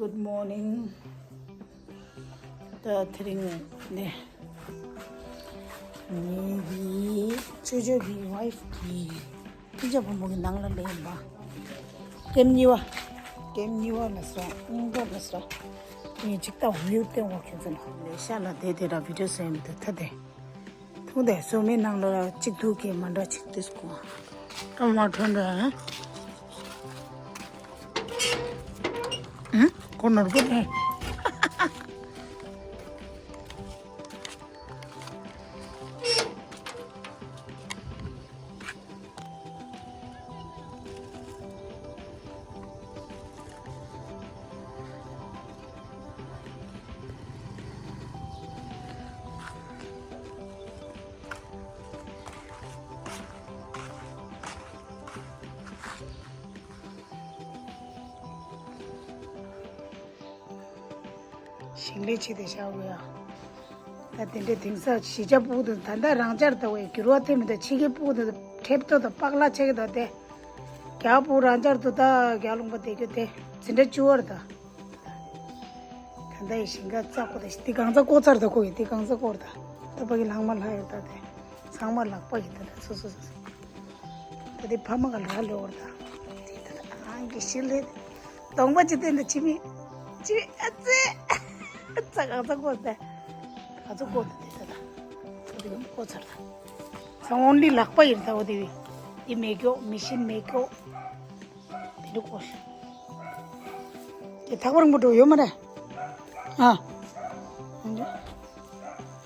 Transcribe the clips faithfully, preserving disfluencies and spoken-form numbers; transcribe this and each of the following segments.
Good morning. ད་དེ་རིང་ནས་ངའི་ཅོ་ཅོ་གི་ཝའི་ཕི་གི་ཨིན་ཇ་བུ་མོ་གི་ནང་ལ་སླེབས་ཡིན་པ། ཀེམ་གཉིས་པ། ཀེམ་གཉིས་པ་ལ་སོང་། སྙིང་པོ་ལ་སོང་། ངས་ཅིག་ད་ཝིའུ་བསྟན་འོག་ཁྱོད་ཚོ་ལ། ལས་ཤག་ལ་བསྡད་དེ་ར་བི་ཌིའོ་བཟོས་མི་འདུག་ད་དེ། ཐུང་དེ་བཟོ་མི་ནང་ལ་གཅིག་འདུག་གི་མ་འདྲ་ཅིག་ཏིས་ཀོ། ཀམ་མ་ཁྲོན་ར། ཨ། ཁོ་ནོར་གོ་ནས། ཞིང་ལས་བྱེད་དེ་བཞག་དགོས་ཡ། ད་དེ་འདྲའི་དེང་སང་གཞིས་ཆགས་སྤུ་གུ་དང་ད་ལྟ་རང་འཇགས་ལྟ་བུའི་འགྱུར་བ་ཐེབས་མི་འདུག་ཕྱི་རྒྱལ་སྤུ་གུ་དང་ཁྲེབ་ཏོ་དང་པག་ལ་ཆགས་ཀྱི་འདུག་སྟེ། རྒྱ་སྤུ་གུ་རང་འཇགས་འདུག་ད་རྒྱ་ལུང་པ་བསྡད་རྒྱུ་དེ་འཛིན་གྲྭ་བཅུ་པར་ད། ད་ལྟ་ཡི་ཞིང་ཁ་རྩ་ཁོ་ད་འདི་གང་ཚ་ཀོ་ཚར་ད་ཁོ་ཡི་འདི་གང་ཚ་ཀོར་ད། ད་པ་གི་ལྷག་མ་ལྷག་ཡོད་ད་དེ། ཚང་མ་ལག་པ་ཡི་ད་ད་སོ་སོ་སོ་སོ། ད་དེ་ཕ་མ་ག་ལ་ལོ་བར་ད། དེ་ད་ད་ཨང་གི་ཤི་ལེ། གདོང་པ་ཅི་སྟེང་དུ་ཕྱི་མི། ཕྱི་མི་ཨ་ཙི། ཙ་ག་ཙ་ཀོ་ཙ། ག་ཙ་ཀོ་ཙ་དེ་ད་ད། ད་དེ་ཀོ་ཚར་ད། ཚང་མ་འོན་ལི་ལག་པ་ཡིན་ད་འོ་དེ་བི། དེ་མེ་སྒྱོགས་མེ་ཤིན་མེ་སྒྱོགས། དེ་འདྲ་ཀོ་ཤི། དེ་ཐག་པ་རིང་པོ་འགྲོ་ཡོད་མ་རེད། ཨ། འདི་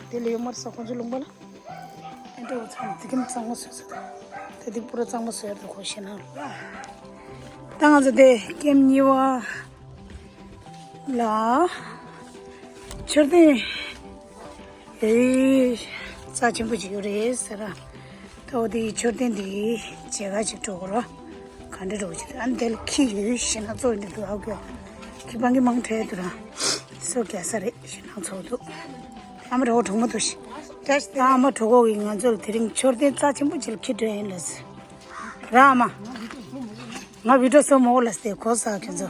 འདྲ། དེ་ལས་ཡོད་མར་ས་ཁོང་ཚོ་ལུང་པ་ལ། ཨེ་འདྲ་བོ་ཚང་དེ་གམ་གཙང་མ་བཟོས་ས་དང་། དེ་དེ་པུ་ར་གཙང་མ་བཟོས་ཡར་དུ་གོ་ཤེས་ན། ད་ང་ཚོ་དེ་ཀེམ་གཉིས་པ་ལ་མཆོད་རྟེན་ཨེ་རྩ་ཆེན་པོ་ཅིག་ཡོད་རེད་ཟེར་ར། ད་འོ་དེ་མཆོད་རྟེན་དེ་མཇལ་ཁ་ཅིག་འགྲོ་གོ་ར། ག་འདྲ་འགྲོ་གི་ཨ་ནི་དེ་ལ་ཁྱི་ཡོད་ཤེས་ན་ཚོ་འདི་འདུག་ཨ་ཀྱོ། ཁྱི་སྤང་གི་མང་ཁྲལ་དུ་ར། སོ་རྒྱ་ས་རེད་ཤེས་ན་ཚོ་འདུག་ཨ་མ་རོ་གྲོགས་མོ་འདུག་ཤི། ཨ་མ་གྲོགས་གོ་གི་ང་ཚོ་ལ་དེ་རིང་མཆོད་རྟེན་རྩ་ཆེན་པོ་ཅིག་ལ་ཁྱི་འགྲོ་ཡིན་ལ་ཟེར། ར་ཨ་མ། ང་བི་ཌིའོ་བཟོ་མོ་ལ་ཟེར་གོ་ས་ཁྱོད་ཚོ།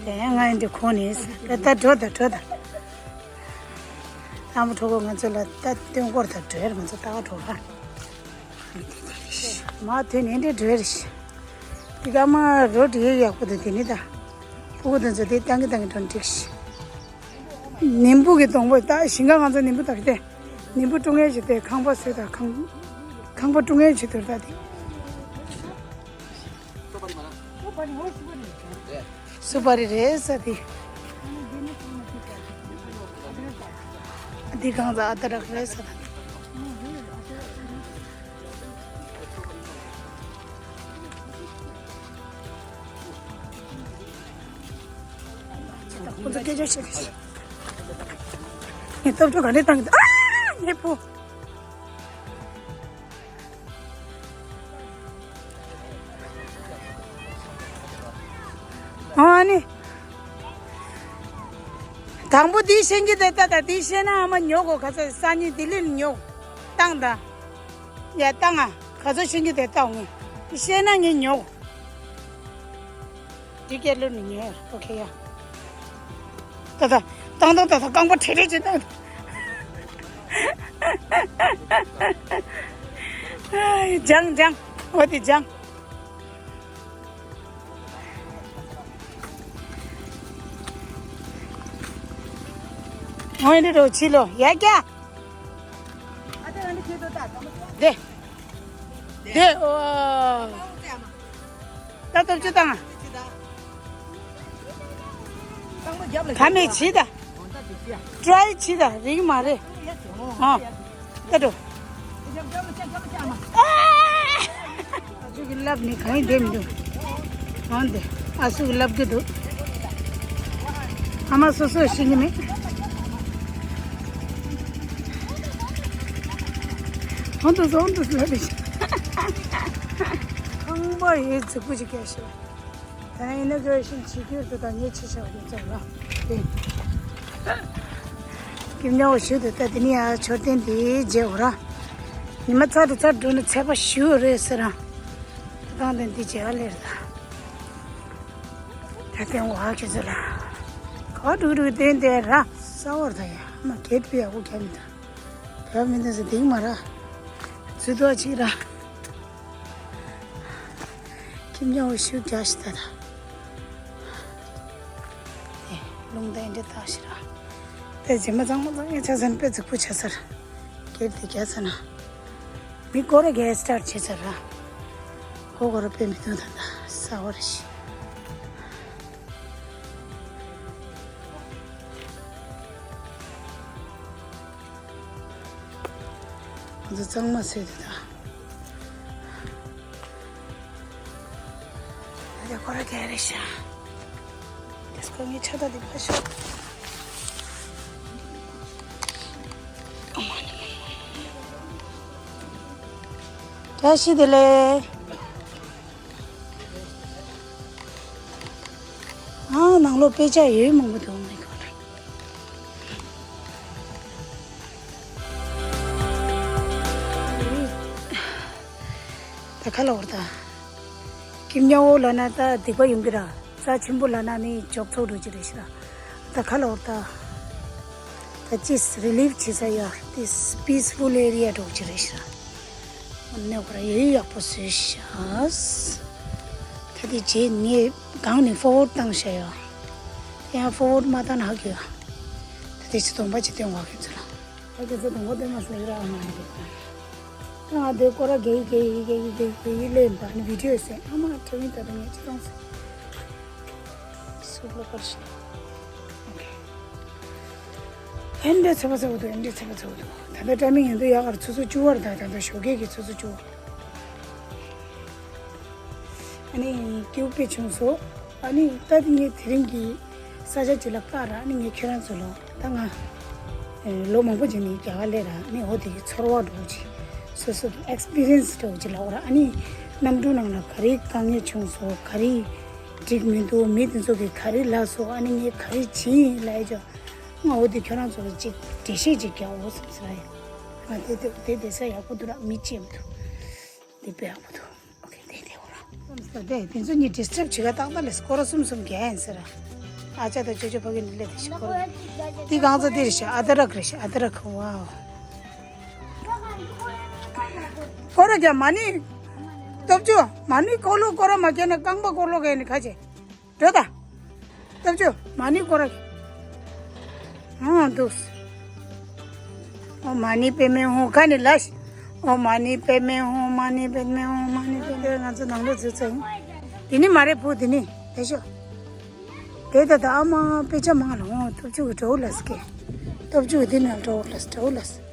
དེ་ང་ཡིན་དེ་གོ་ནས་ཟེར་ད་འགྲོ་ད་འགྲོ་ད། ཨ་མ་གྲོགས་གོ་ང་ཚོ་ལ་ད་སྟོན་སྐོར་ད་འགྲོ་ཡར་ང་ཚོ་ད་ག་འགྲོ་ར། མ་དོན་ནས་འདྲེ་འགྲོ་རེ་ཤི། དེ་ག་མ་རོ་འདྲེ་ཡག་པོ་དང་དེ་ནི་ད། ཕྲུ་གུ་དང་ཚོ་དེ་བཏང་གི་བཏང་གི་འགྲོ་འགྲིག་ཤི། ནིམ་བུ་གི་སྡོང་པོ་ད་ཞིང་ཁ་ང་ཚོ་ནིམ་བུ་ད་གི་དེ། ནིམ་བུ་ཀྲུང་ཡས་ཞིག་དེ་ཁང་པ་བཟོས་ད་ཁང་། ཁང་པ་ཀྲུང་ཡས་ཞིག་དོར་ད་དེ། སུ་པ་རི་རེད་ས་དེ། འདི་གང་ཟག་ཨ་ཏ་རག་རེད་ས་དེ། ཁོ་ཚོ་སྐད་ཆ་བཤད་ཀྱི་ཤི། ངས་སྟོབས་ཤུགས་ག་འདྲས་བཏང་གི་འདུག་ཨ་ངའི་བུ། ཨ་ནི། དང་པོ་འདི་ཤེས་ཀྱི་དེ་ལྟ་ད་འདི་ཤེས་ན་ཨ་མ་ཉོ་གོ་ག་ཚོད་སང་ཉིན་ལྡི་ལི་ལ་ཉོ། བཏང་ད། ཡ་བཏང་ཨ། ག་ཚོད་ཤེས་ཀྱི་དེ་ལྟ་འོང་ངས། འདི་ཤེས་ན་ངས་ཉོ་གོ། འདི་སྐད་ལོ་ནི་ཉོས་ཨོ་ཁེ་ཡ། ད་ད་བཏང་བཏང་ད་ད་རྐང་པ་ཁྲེ་ཁྲེ་བྱེད་ད། ཨ་ཡི་སྦྱང་སྦྱང་། འོ་དེ་སྦྱང་། འོ་ཡི་འདི་རོ་ཕྱི་ལོ་ཡ་ཀྱ། དེ། དེ་ཨོ། ད་སྟོབས་ཆུ་བཏང་། ད་མེད་བྱི་ད། ཀྲའི་བྱི་ད་རིག་མ་རེད། ཨ། ད་འགྲོ། ཨ་ཅུ་གི་ལབ་ནི་གང་ཡིན་བདེ་མི་འདུག་ཨང་དེ་ཨ་སུ་གི་ལབ་གི་འདུག་ཨ་མ་སོ་སོ་ཤི་ནི་མེད། ཧོན་དུ་ཟོན་དུ་ལབ་ཤི། ཁང་པ་ཡོད་རྫིག་པོ་ཅིག་སྐྱེ་ཤི། ད་ནི་ཨི་ནོ་གི་རེ་ཤིན་བྱེད་རྒྱུར་དུ་ད་ངས་ཆེ་ཆེ་བ་དེ་ཚོ་ལ་དེ། ཀིམ་ཉའོ་ཞུ་དུ་ད་དེ་ནི་ཡ་མཆོད་རྟེན་དེའི་རྗེས་འོ་ར། ཉི་མ་ཚ་དུ་ཚ་འགྲོ་ནི་ཚད་པ་ཞུ་རེད་ཟེར་ར། ད་དེ་འདི་རྗེས་ལ་ལེར་ད། ད་དེ་འོ་ཧ་ཁྱོད་ཚོ་ལ། ཨ་འགྲོ་འགྲོ་དེ་འདི་ར་ས་བར་ད་ཡ་མ་གེད་པི་ཡ་གོ་ག་མི་ད་ག་མི་ད་ཟེ་དེང་མ་ར་ཚུ་དོ་ཅི་ར་ཁྱིམ་ཉོ་ཤུ་རྒྱ་ཤི་ད་ད་ཨེ་ལུང་ད་འདི་ད་ཤི་ར་དེ་རྗེས་མ་ཚང་མ་ཚང་ཡ་ཆ་ཟན་པེ་ཙིག་པུ་ཆ་སར་གེད་དེ་རྒྱ་ས་ན། མི་སྐོར་ར་གས་སི་ཊཱར་བྱེད་ཚར་ར། ཁོ་སྐོར་ར་དཔེ་མི་འདུག་ད་ད་ས་བར་ཤི། ང་ཚོ་གཙང་མ་བཟོས་ཏེ་ད། ད་ལྟ་སྐོར་ར་གས་རེད་ཤག་དེ་སྐོར་ངའི་ཆ་ད་འདི་ཕ་ཤོག་བཀྲ་ཤིས་བདེ་ལེགས། ཨ་ནང་ལོགས་དཔེ་ཆ་ཡོད་མང་པོ་འདུག་མི་གོ་རེད། ད་ཁ་ལ་འོར་ད། ཀིམ་ཉ་འོ་ལ་ན་ད་སྡིག་པ་ཡོང་གི་ར། རྩ་ཆེན་པོ་ལ་ན་ནི་འཇོག་ཚོགས་འགྲོ་གི་རེད་ཤི་ར། ད་ཁ་ལ་འོར་ད། ད་ཅིས་རི་ལིབ་བྱེད་ས་ཡ། This peaceful area འགྲོ་གི་རེད་ཤི་ར། ནས་ཁོ་ར་ཡོད་ཡག་པོ་བཟོས་ཤག་ད་དེ་རྗེས་ངས་སྒང་ནས་ཕོར་ཝར་བཏང་ཤག་ཡ། དེ་ཡང་ཕོར་ཝར་མ་བཏང་ན་ཧ་གི་ཡ། ད་དེ་ཚོ་གདོང་པ་ཅིག་སྟོན་བ་ཁྱོད་ཚོ་ལ། ད་དེ་ཚོ་གདོང་པ་སྟོན་མ་སོང་ཡ་ར་མ་ཡ་རེད། ད་ང་དེ་སྐོར་ར་གེ་ཡི་གེ་ཡི་གེ་ཡི་གེ་ཡི་གེ་ཡི་ལེན་པ་ནི་བི་ཌི་ཡོ་ཟེར་ཨ་མ་ཁྲ་མིན་ད་དེ་ངས་ཅི་བཏང་ཟེར། སུབ་ལ་པར་ཤི། ཨོ་ཁེ། ཨེ་འདྲ་ཚ་བ་ཚ་བོ་འདུག་ཨེ་འདྲ་ཚ་བ་ཚ་བོ་འདུག་ད་ལྟ་ཊའི་མིང་ཡིན་དུས་ཡག་གར་ཆུ་ཚོད་བཅུ་པར་ད་ད་ལྟ་ཞོགས་ཀས་ཀྱི་ཆུ་ཚོད་བཅུ་པ། ཨ་ནི་སྐྱིད་པོ་དཔེ་བྱུང་སོང་། ཨ་ནི་ད་དེ་ངས་དེ་རིང་གི་ས་ཆ་ཅིག་ལ་བཀག་ར། ཨ་ནི་ངས་ཁྱེད་རང་ཚོ་ལ་ད་ང་ལོ་མང་པོ་རྗེས་ནས་རྒྱ་གར་སླེབས་ར། ཨ་ནི་འོ་དེ་གི་ཚོར་བ་འདྲ་བོ་ཅིག་སོ་སོ་གི་ཨེག་སི་པི་རི་ཡན་སི་འདྲ་བོ་ཅིག་ལབ་དགོས་ར། ཨ་ནི་གནམ་གྲུ་ནང་ལ་ག་རེ་དཀའ་ངལ་བྱུང་སོང་། ག་རེ་འགྲིག་མི་འདུག་མི་དེ་ཚོ་གིས་ག་རེ་ལབ་སོང་། ཨ་ནི་ངས་ག་རེ་བྱས་ཡིན་ལབ་ཡ་ཅོ། ང་འོ་དེ་ཁྱོད་རང་ཚོ་ལ་ཅིག་འགྲེལ་བཤད་ཅིག་རྒྱག་འོ་བསམ་ཟེར་ཡ། ང་དེ་དེ་དེ་དེ་ས་ཡག་པོ་འདུག་ར། མི་ཅེས་མི་འདུག་དེ་དཔེ་ཡག་པོ་འདུག་ཨོ་ཁེ། དེ་དེ་འོ་ར། བསམ་ས་དེ་དེ་ཚོ་ཉིད་ཌི་སི་ཊརབ་བྱེད་ག་ཏག་ཏག་ལས་སྐོར་ར་གསུམ་གསུམ་རྒྱག་ཡིན་ཟེར་ར། ཨ་ཅག་དང་ཅོ་ཅོ་ཕ་གི་ནི་ལས་དེ་ཤི་སྐོར་ར། དེ་གང་ཚ་དེ་རེད་ཤག་ཨ་ད་རག་རེད་ཤག་ཨ་ད་རག་ཝའོ། སྐོར་ར་རྒྱག་མ་ནི། སྟོབས་ཆུ། མ་ནི་སྐོར་ལོ་སྐོར་ར་མ་རྒྱག་ན་རྐང་པ་སྐོར་ལོ་ག་ནི་ཁ་ཆེ། འགྲོ་ད། སྟོབས་ཆུ། མ་ཎི་སྐོར་ར། ཨང་འདུག་ཨོ་མ་ཎི་པདྨེ་ཧཱུྃ་ག་ནི་ལ་ཤི། ཨོ་མ་ཎི་པདྨེ་ཧཱུྃ། མ་ཎི་པདྨེ་ཧཱུྃ། མ་ཎི་པདྨེ་ཧཱུྃ། ང་ཚོ་ནང་ལོགས་ཚུད་ཚར་ཡིན། དེ་ནི་མ་རེད་བུ། དེ་ནི་དེ་ཤོ། དེ་ད་ད་ཨ་མ་དཔེ་ཆ་མང་ལ། ཨོ་སྟོབས་ཆུ་གི་འགྲོ་ལ་སི་ཀེ། སྟོབས་ཆུ་གི་དེ་ནི་འགྲོ་ལ་སི་འགྲོ་ལ་སི།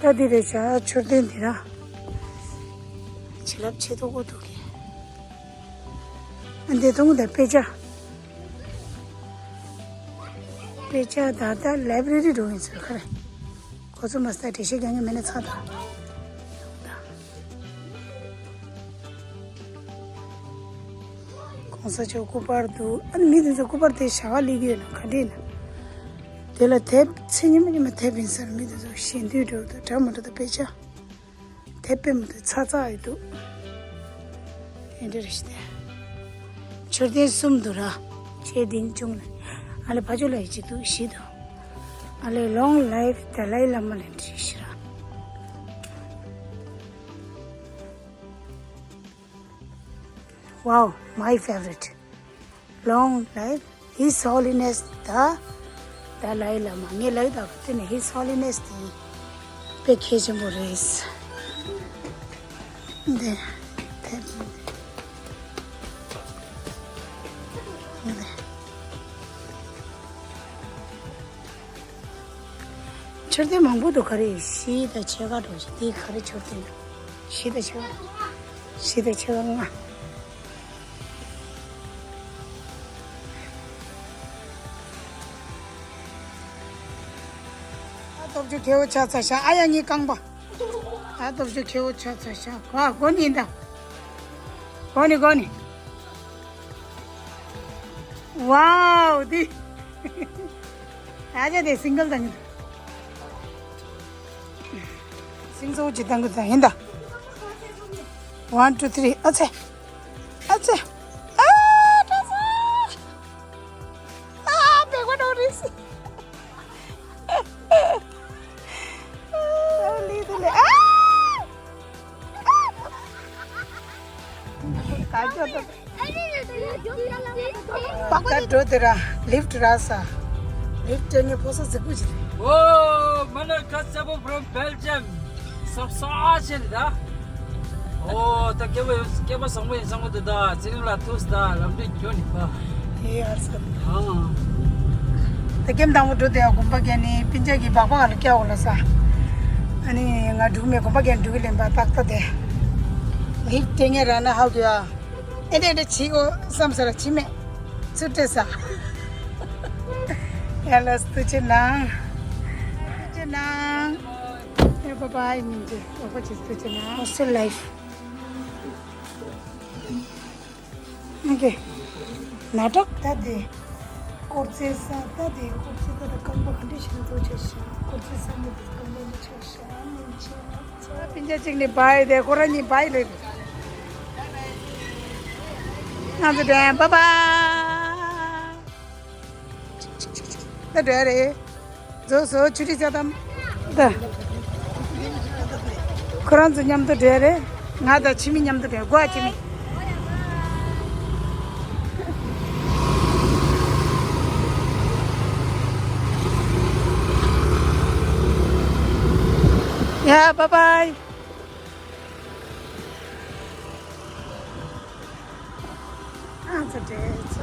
ད་དེ་རེད་ཤག་མཆོད་རྟེན་དེ་ར། བྱིན་རླབས་ཆེ་ཏོག་ཏོ་གི། ཨ་འདི་མཐོང་དང་དཔེ་ཆ། དཔེ་ཆ་ད་ལྟ་ལའི་བྷ་རེ་རི་འགྲོ་ཡིན་ཟེར་ཁ་རེ། ཁོ་ཚོ་མ་སྟ་འགྲེལ་བཤད་རྒྱག་མཁན་མེད་ན་ཚར་དང་། གོང་ས་མཆོག་སྐུ་པར་འདུག་ཨ་ནི་མི་དེ་ཚོ་སྐུ་པར་དེ་བཞག་ག་སླེབས་ཀྱི་ཡོད་ན་ག་འདྲ་ཡིན་ན། དེ་ལ་དེབ་ཚེ་ཉི་མ་ཉི་མ་དེབ་ཡིན་ཟེར། མི་དེ་ཚོ་ཞེ་འདོད་འགྲོ་འདུག་འདྲ་མི་འདྲ་དང་དཔེ་ཆ། དེ་དཔེ་མི་འདུག་ཚ་ཚ་ཡི་འདུག་ཨེ་འདྲ་རེད་ཤི་དེ། མཆོད་རྟེན་གསུམ་འདུག་ར། ཆེ་འབྲིང་ཆུང་ལ། ཨ་ལེ་ཕ་ཆོས་ལ་ཡི་གཅིག་འདུག་བཞི་འདུག་ཨ་ལེ་Long life Dalai Lama ལ་འདྲི་ཤི་ར། Wow, my favorite. Long life His Holiness the Dalai Lama. ངས་ལབ་དགོས་དེ་ནི་His Holiness དེ་དཔེ་གལ་ཆེན་པོ་རེད། འདི་དེབ་འདི། མཆོད་རྟེན་མང་པོ་འདུག་ག་རེ་བཞི་དང་ཕྱེད་ཀ་འགྲོ་ཞིག་འདི་ག་རེ་མཆོད་རྟེན་བཞི་དང་ཕྱེད་ཀ་བཞི་དང་ཕྱེད་ཀ་ལྔ། ཨ་སྟོབས་ཆུ་ཁེའུ་ཆགས་ཚར་ཤག་ཨ་ཡ་ངའི་རྐང་པ། ཨ་སྟོབས་ཆུ་ཁེའུ་ཆགས་ཚར་ཤག་ག་གོ་ནི་ཡིན་ད། གོ་ནི་གོ་ནི། Wow འདི། ཨ་ཅག་དེ་སིང་གལ་དང་ཡིན། སིང་གཙོ་བོ་ཅིག་བཏང་གི་དང་ཡིན་ད། One two three ཨ་ཚེ། ཨ་ཚེ། ཨ་ཏྲ་ཚེ། ཨ་པེ་གོ་ ད་འགྲོ་དེ་ར། ལིཕ་ཊི་རག་ས། ལིཕ་ཊི་སྤྲད་ནས་ཕོ་སོ་ཟིག་པོ་ཞིག་རེད། Oh, Manoj Kassabo from Belgium. སོབ་སོ་ཆེ་རེད་ད། ཨོ་ད་སྐྱེ་བོ་སྐྱེ་བོ་བཟང་པོ་ཡིན་བཟང་པོ་དེ་ད་ཚེ་རིང་ལ་ཐུགས་ད་ལམ་འདྲེན་རྒྱུ་ནི་པ། ཨེ་ཨར་ས། ཨང་། ད་ཀེམ་དང་པོ་འགྲོ་དེ་ཡ་དགོན་པ་གན་ནི་སྤུན་ཆ་གི་སྦག་སྦག་ལ་སྐྱ་འོ་ལ་ས། ཨ་ནི་ང་འགྲུག་མེད་དགོན་པ་གན་འགྲུག་གི་ལེན་པ་ཏག་ཏག་དེ། ལིཕ་ཊི་སྤྲད་ངེ་ར་ན་ཧའུ་གི་ཨ། ཨེ་འདྲ་ཨེ་འདྲ་བྱེད་དགོས་བསམ་ས་ར་བྱེད་མེད། ཚུར་སྤྲད་ས། ཡ་ལ་སྟུ་ཆེ་ནང་། སྟུ་ཆེ་ནང་། ཡ་བ་བའི་མིན་ཅེ་ཨོ་པ་ཆེ་སྟུ་ཆེ་ནང་། Hostel life. Okay. ནཱ་ཊག་ད་དེ། སྐོར་རྩེད་ས་ད་དེ་སྐོར་རྩེད་ད་ད་རྐང་པ་ག་འདྲ་ཞིག་ན་ཐོག་ཆ་ཤ་སྐོར་རྩེད་ས་མི་དེ་རྐང་པ་མི་ཆ་ཤ་མི་ཆ། སྤུན་ཆ་གཅིག་ནི་བའི་དེ་ཁོ་རང་གཉིས་བའི་ལེ། ང་ཚོ་དྲན་པ་པ། ད་འགྲོ་ཡ་རེད། རྫོགས་སོ་ཆུ་ཁྲི་ཆ་དམ། ད། ཁོ་རང་ཚོ་མཉམ་དུ་འགྲོ་ཡ་རེད། ང་དང་ཆི་མི་མཉམ་དུ་འགྲོ་ཡ་གོ་ཨ་ཆི་མི། Yeah, bye bye. ཨ་ཙི་དྲེལ་ཚ།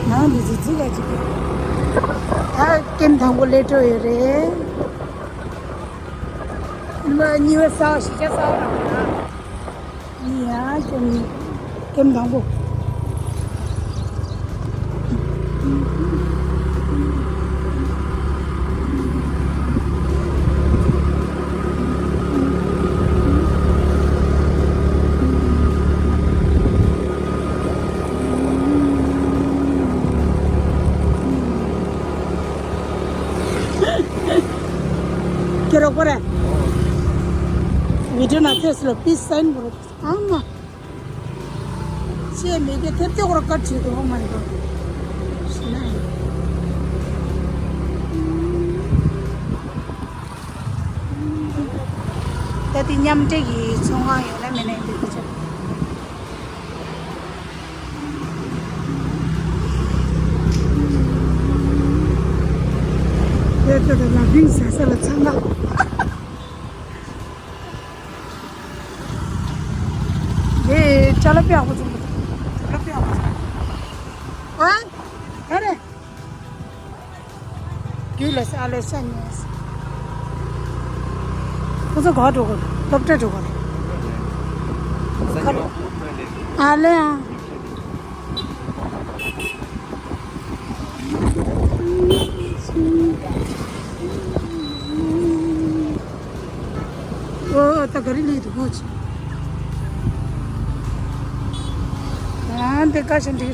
ནང་འདི་ཙི་ཙི་ག་ཅིག་ད་ཀེམ་དང་པོ་སླེབས་འགྲོ་ཡོད་རེད། མ་གཉིས་པ་ས་བ་ཞིག་ཆ་ས་བ་རང་རེད། ཡ་ཀེམ་ཀེམ་དང་པོ། ཁྱེད་རོགས་པ་རེད། བི་ཌིའོ་ནང་ཚོས་ལ་པིས་སའིན་པོ་རེད། ཨ་མ། ཆེས་མེད་ཀྱི་ཐེབས་ཐེབས་ཁོ་ར་བཀའ་བྲིས་འདུག་མ་ཡིན་པ། ཤི་ན་ཡིན། ད་དེ་མཉམ་འབྲེལ་གྱི་ཚོང་ཁང་ཡོད་ན་མེད་ན་ཡིན་པའི་སྐད་ཆ། དེ་ལྟ་དུ་ལ་ཕིང་ཟ་ས་ལ་ཚང་མ། དེ་ཅ་ལག་དཔེ་ཡག་པོ་བྱུང་འདུག་ཅ་ལག་དཔེ་ཡག་པོ་བྱུང་། ཨ། ད་རེད། རྒྱུད་ལ་ས་ཨ་ལེ་ས་ཉེས། ཁོ་ཚོ་ག་འགྲོ་གི་རེད། སློབ་གྲྭ་འགྲོ་གི་རེད། ཨ་ལེ་ཨ། ཨོ་ད་ག་རེ་ལས་འདུག་གོ་ཅི། ཨ་འདི་ཀ་ཞིག་འདི།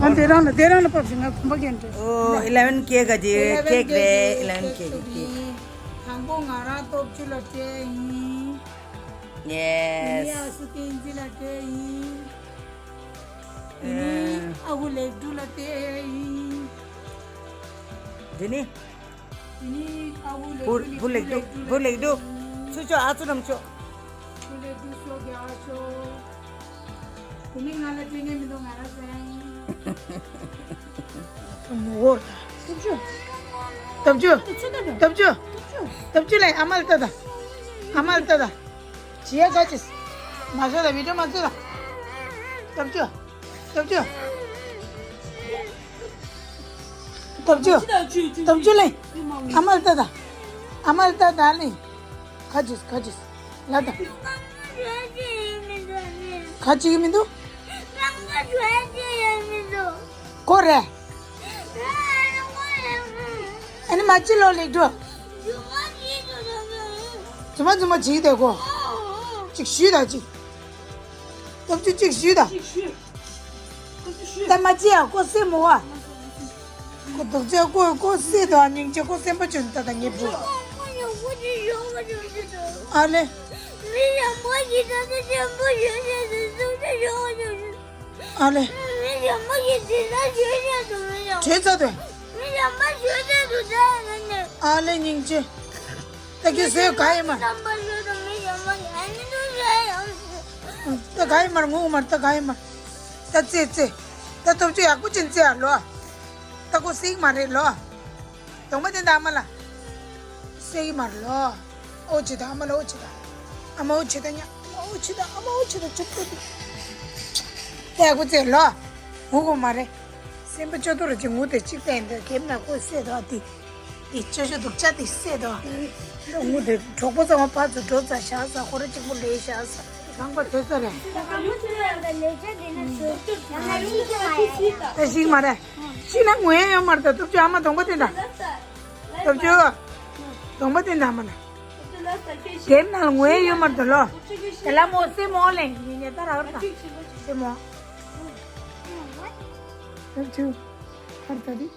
ཨ་འདི་རང་ལ་འདི་རང་ལ་ཕབ་ཞིག་ང་གོམ་པ་རྒྱན་འདྲ། ཨོ་eleven K ག་དེ་ཀེག་རེད། eleven K གི་ཀེག། དང་པོ་ང་རང་སྟོབས་བཅུ་ལ་སྤྲད་ཡིན། Yes. ཡ་སུ་ཏིང་ཅི་ལ་སྤྲད་ཡིན། དེ་ནི་ཨ་བུ་ལེགས་གྲུབ་ལ་སྤྲད་ཡིན། དེ་ནི། དེ་ནི་ཨ་བུ་ལེགས་བུ་གྲུབ་བུ་ལེགས་གྲུབ་བུ་ལེགས་གྲུབ། ཚུར་ཕྱོགས་ཨ་ཚུ་ནམ་ཕྱོགས། བུ་ལེགས་གྲུབ་ཤོག་རྒྱ་ཤོག་དེ་ནི་ང་ལ་སྤྲད་མཁན་མི་འདུག་ང་རང་ཟ་ཡིན། མོ་བོ། སྟོབས་བཅུ། སྟོབས་བཅུ། སྟོབས་བཅུ། སྟོབས་བཅུ་ལ་ཨ་མ་ལ་ལྟ་དང་། ཨ་མ་ལ་ལྟ་དང་། བྱིས་ཡ་ག་ཅིས། མ་བཟོད་ལ་བི་ཌིའོ་མ་བཟོད་ལ། སྟོབས་བཅུ། སྟོབས་བཅུ། སྟོབས་བཅུ། སྟོབས་བཅུ་ལེ། ཨ་མ་ལ་ལྟ་དང་། ཨ་མ་ལ་ལྟ་དང་ལེ། ག་ཅིས་ག་ཅིས། ལ་དང་། ག་ཅིག་མི་འདུག་ཁོ་རེད། ཨ་ནི་མ་ཅི་ལོ་ལེགས་འགྲོ། རྫུན་མ་རྫུན་མ་བྱེད་དེ་ཁོ། ཅིག་ཞུས་དང་ཅིག་སྟོབས་བཅུ་ཅིག་ཞུས་དང་། ད་མ་ཅི་ཡ་ཁོ་སེམས་མོ་བ། ཁོ་དུག་ཅག་ཁོ་ཁོ་སེམས་དང་སྙིང་རྗེ་ཁོ་སེམས་པ་ཅུན་ད་ད་ངེས་པོ། ཨ་ལེ། མི་ཡག་པོ་ཞིག་དང་ནི་ཆེན་པོ་ཡོད་ཟེར་ནས་སུ་ཞིག་ཡོང་ཡོད། ཨ་ལེ། མི་ཡག་པོ་ཞིག་དེ་ན་ཡོད་ཟེར་དུ་མི་ཡག་བྲོས་ཚར་དུས། མི་ཡག་པོ་ཡོད་ཟེར་དུ་ད་ཡང་ནི། ཨ་ལེ་སྙིང་རྗེ། ད་ཁྱོད་བཟོས་ག་ཡིན་མ། ད་ག་ཡིན་མ་ངུ་མ། ད་ག་ཡིན་མ། ད་རྩེ་རྩེ། ད་སྟོབས་ཆུ་ཡག་པོ་ཅན་རྩེ་ཨ་ལོ། ད་ཁོ་སྲིད་མ་རེད་ལོ། གདོང་པ་དེ་འདྲ་ཨ་མ་ལ། སྲིད་མ་རེད་ལོ། ཨོ་ཅི་ད་ཨ་མ་ལ་ཨོ་ཅི་ད། ཨ་མ་ཨོ་ཅི་ད་ཉ། ཨ་མ་ཨོ་ཅི་ད། ཨ་མ་ཨོ་ཅི་ད་ཅུག་ཏུ་ཏུ། ད་ཡག་པོ་རྩེ་ལོ། ངུ་གོ་མ་རེད། སེམས་པ་ཅོ་ཏོ་ར་ཅིག་ངུ་དེ་ཅིག་བསྟན་དེ་གེབ་ན་ཁོ་སྲེད་དོ་ཨ་དེ། དེ་ཅོ་ཅོ་སྡུག་ཅག་དེ་སྲེད་དོ། ངུ་དེ་གྲོགས་པོ་ཚང་མ་ཕར་ཚུར་འགྲོ་ཚར་བཞག་ས་ཁོ་ར་གཅིག་པུ་ལས་བཞག་ས་རང་པ་དེ་ཚོ་རེད། ད་ཤིག་མ་རེད། ཤིག་ན་ངུ་ཡ་ཡོད་མ་རེད། ད་སྟོབས་ཆུ་ཨ་མ་གདོང་པ་དེ་འདྲ། སྟོབས་ཆུ། གདོང་པ་དེ་འདྲ་མ་ན། དེབ་ནང་ལ་ངུ་ཡ་ཡོད་མ་རེད་ལོ། དེ་ལ་མོ་སེ་མོ་ལེན་ཡིན་ནས་ད་ར་བར་ད། སེ་མོ། སྟོབས་ཆུ། ཧར་ད་དེ།